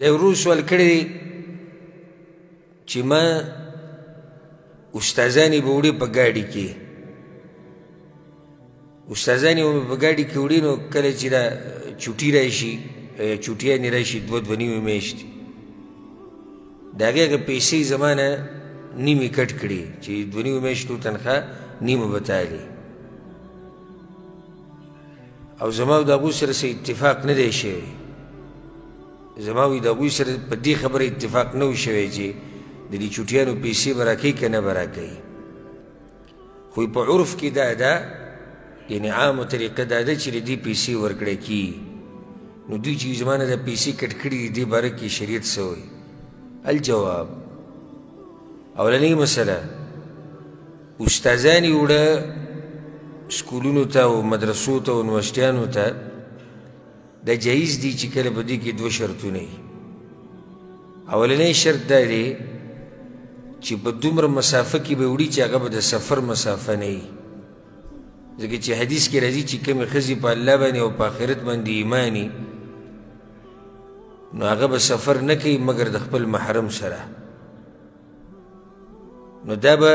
د ورور سوال کړی دی چې ما استادانې به وړي په ګاډي کې، استادانې به مې په ګاډي کې وړي، نو کله چې دا چوټي راشي، چوټیانې راشي دوه دوه نیمې میاشتې، د هغې هغه پیسې زما نه نیمې کټ کړي چې دوه نیمو میاشتو تنخوا نیمه به تالي، او زما د هغوی سره څه اتفاق نه دی شوی. زما وایي د هغوی سره په دې خبره اتفاق نه و شوی چې د دې چوټیانو پیسې به راکوي که نه به راکوي، خو په عرف کې دا ده، یعنې عامه طریقه دا ده چې د دې پیسې ورکړی کېږي. نو دوی چې زما نه دا پیسې کټ کړي دي، دې باره کې شریعت څه وایي؟ الجواب، اولنۍ مسله، استادان یې وړه سکولونو ته او مدرسو ته او یونیورسټیانو ته، دا جایز دی چې کله په دې کې دوه شرطونه وي. اولنی شرط دا دی چې په دومره مسافه کې به وړي چې هغه به د سفر مسافه نه وي، ځکه چې حدیث کې راځي چې کومې ښځې په الله باندې او په آخرت باندې ایماني، نو هغه به سفر نه کوي مګر د خپل محرم سره. نو دا به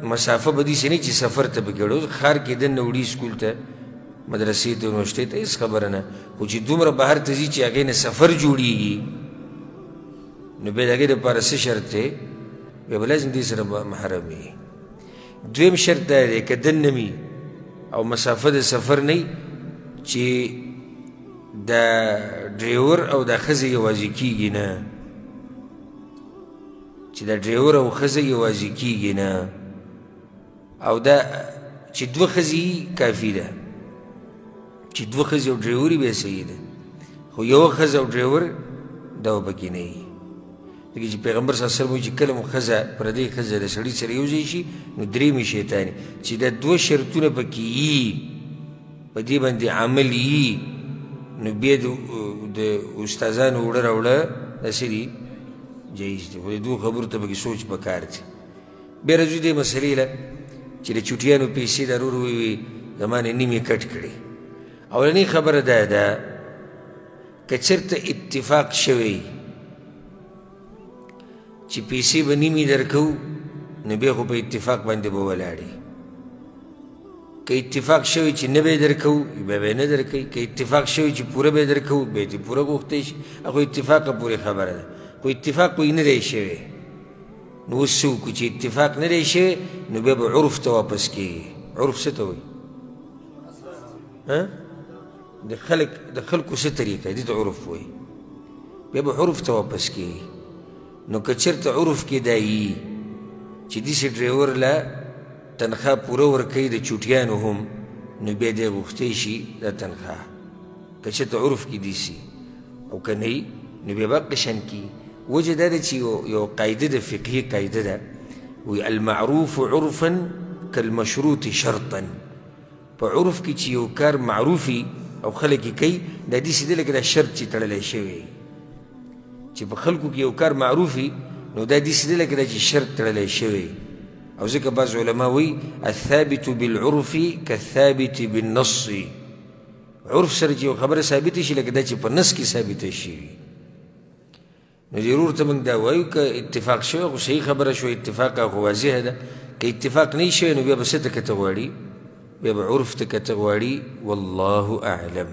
مسافه به داسې نه چې سفر ته پکې وړي، ښار کې دننه وړي سکول ته، مدرسې ته، یونیورسټۍ ته، هېڅ خبره نه، خو چې دومره بهر ته ځي چې هغې نه سفر جوړېږي، نو بیا د هغې دپاره څه شرط دی؟ بیا به لازم دې سره محرم وي. دویم شرط دا دی که دننه وي او مسافه د سفر نه وي چې د ډریور او د ښځې یوازې کېږي نه، چې د ډریور او ښځه یوازې کېږي نه، او دا چې دوه ښځې کافي ده، چې دوه ښځې او ډریور یې بیا صحیح ده، خو یوه ښځه او ډریور دا به پکې نه وي. ځکه چې پیغمبر صلی الله علیه وسلم وایي چې کله مو ښځه پردۍ ښځه له سړي سره یو ځای شي نو درې مې شیطان، چې دا دوه شرطونه پکې یي، په دې باندې عمل یي، نو بیا د استادانو وړه راوړه دا څه دي؟ جایز دي. خو د دوو خبرو ته پکې سوچ پکار دی. بیا راځو دې مسلې له چې د چوټیانو پیسې دا ورور ووایي زما نه نیمې کټ کړې. اولنۍ خبره دا ده که چېرته اتفاق شوی چې پیسې به نیمې درکوو، نو بیا خو په اتفاق باندې به ولاړې. که اتفاق شوی چې نه به یې درکوو، بیا به یې نه درکوي. که اتفاق شوی چې پوره به یې درکوو، بیا یې ترې پوره غوښتی شي. خو اتفاقه پورې خبره ده، خو اتفاق وایي نه دی شوی. نو اوس څه وکړو چې اتفاق نه دی شوی، نو بیا به عرف ته واپس کېږي. عرف څه ته وایي؟ د خلکو څه طریقه دي ته عرف وایي. بیا به عرف ته واپس کېږي. نو که چېرته عرف کې دا یي چې داسې ډریور له تنخوا پوره ورکوي د چوټیانو هم، نو بیا دی غوښتی شي دا تنخوا، که چېرته عرف کې داسې، او که نه نو بیا به هغه شان کېږي. وجه دا ده چې یو قاعده ده، فقهي قاعده ده، وایي المعروف عرفا کالمشروط شرطا. په عرف کې چې یو کار معروفي او خلک یې کوي، دا داسې ده لکه دا شرط چې تړلی شوی، چې په خلکو کې یو کار معروفي نو دا داسې ده لکه دا چې شرط تړلی شوی. او ځکه بعض علما وایي الثابت بالعرف کالثابت بالنص. عرف سره چې یو خبره ثابته شي لکه دا چې په نص کې ثابته شي. نو ضرور ته موږ دا وایو که اتفاق شوی خو صحیح خبره شوه، اتفاق خو واضحه ده. که اتفاق نه شوی نو بیا به څه ته کته غواړي؟ بیا به عرف ته کته غواړي. والله اعلم.